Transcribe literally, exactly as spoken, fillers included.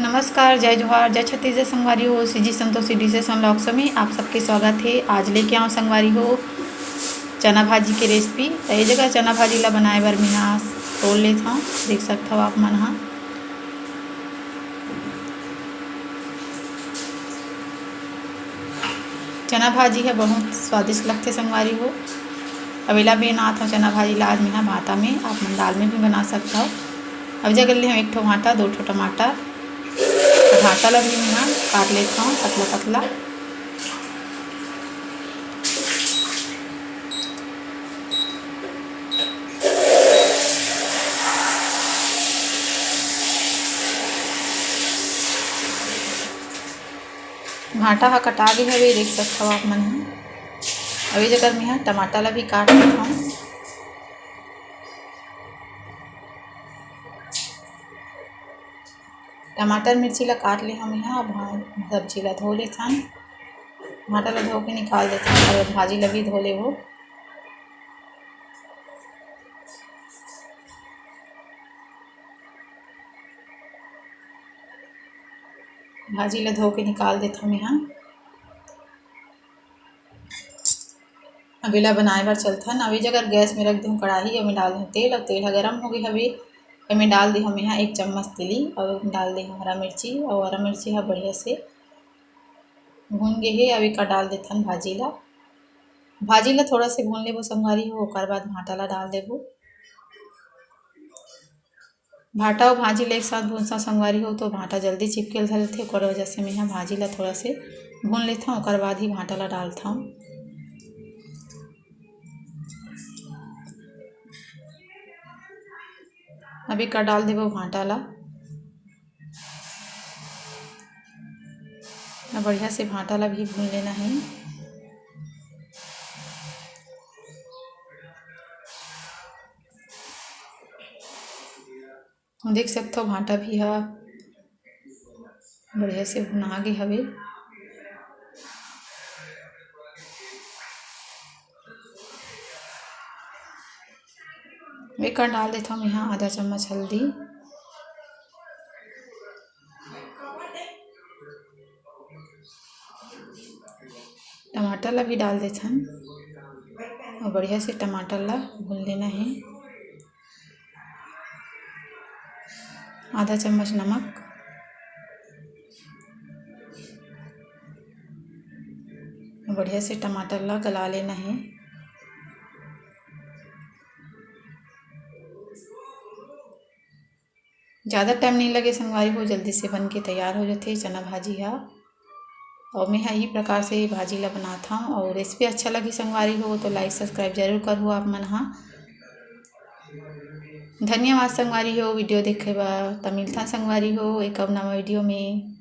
नमस्कार, जय जोहार, जय छत्तीसगढ़ संगवारी हो। CG Santoshi dishes and vlogs में आप सबके स्वागत हे। आज लेके आए हंव संगवारी हो चना भाजी के रेसिपी। त ए जगह चना भाजी ला बनाए बर मेहा तोड़ लेत हंव। देख सकत हव आप मन ह, चना भाजी ह बहुत स्वादिष्ट लगथे संगवारी हो। अब एला बनात हंव चना भाजी ला आज मेहा भांटा में, आप मन दाल में भी बना सकत हव। अब ए जगह ले हंव एक ठो भांटा, दो ठो टमाटर, भांटा ला भी मेहा काट लेत हंव पतला पतला। भांटा ह कटा गे हवे, देख सकत हव आप मन ह। अब ए जगह मेहा टमाटर ला भी काट लेत हंव। टमाटर मिर्ची ला काट ले हंव मेहा। अब भा-, सब्जी ला धो लेथन। भांटा ला धो के निकाल देथन और भाजी ला भी धो लेबो। भाजी ला धो के निकाल देथन मेहा। अब एला बनाए बर चलथन। अब ए जगह गैस में रख देहूं कढ़ाई, एमे डाल देहूं तेल, और तेल ह गरम हो गे हवे। एमे डाल देहूं मेहा एक चम्मच तिली, और डाल देहूं हरा मिर्ची, और हरा मिर्ची ह बढ़िया से भून गे हे। अब एका डाल देथन भाजी ला। भाजी ला थोड़ा से भून लेबो संगवारी हो, ओकर बाद भांटा ला डाल देबो। भांटा अउ भाजी ला एक साथ भूनथन संगवारी हो, तो भांटा जल्दी चिपके ल धर लेथे, ओकर वजह से मेहा भाजी ला थोड़ा से भून लेथंव, ओकर बाद ही भांटा ला डालथंव। अब एकर डाल देबो भांटा ला। अब बढ़िया से भांटा ला भी भून लेना हे। देख सकथव, भांटा भी ह बढ़िया से भुना गे हवे। एकर डाल देथव मेहा आधा चम्मच हल्दी। टमाटर ला भी डाल देथन और बढ़िया से टमाटर ला भून लेना हे। आधा चम्मच नमक, बढ़िया से टमाटर ला गला लेना हे। ज़्यादा टाइम नहीं लगे संगवारी हो, जल्दी से बन के तैयार हो जाथे चना भाजी हा। और मैं हा यही प्रकार से भाजी ला बनात हूँ। और रेसिपी अच्छा लगी संगवारी हो तो लाइक सब्सक्राइब जरूर करहु आप मन हा। धन्यवाद संगवारी हो वीडियो देखे बर। त मिलथन संगवारी हो एक अउ नवा वीडियो में।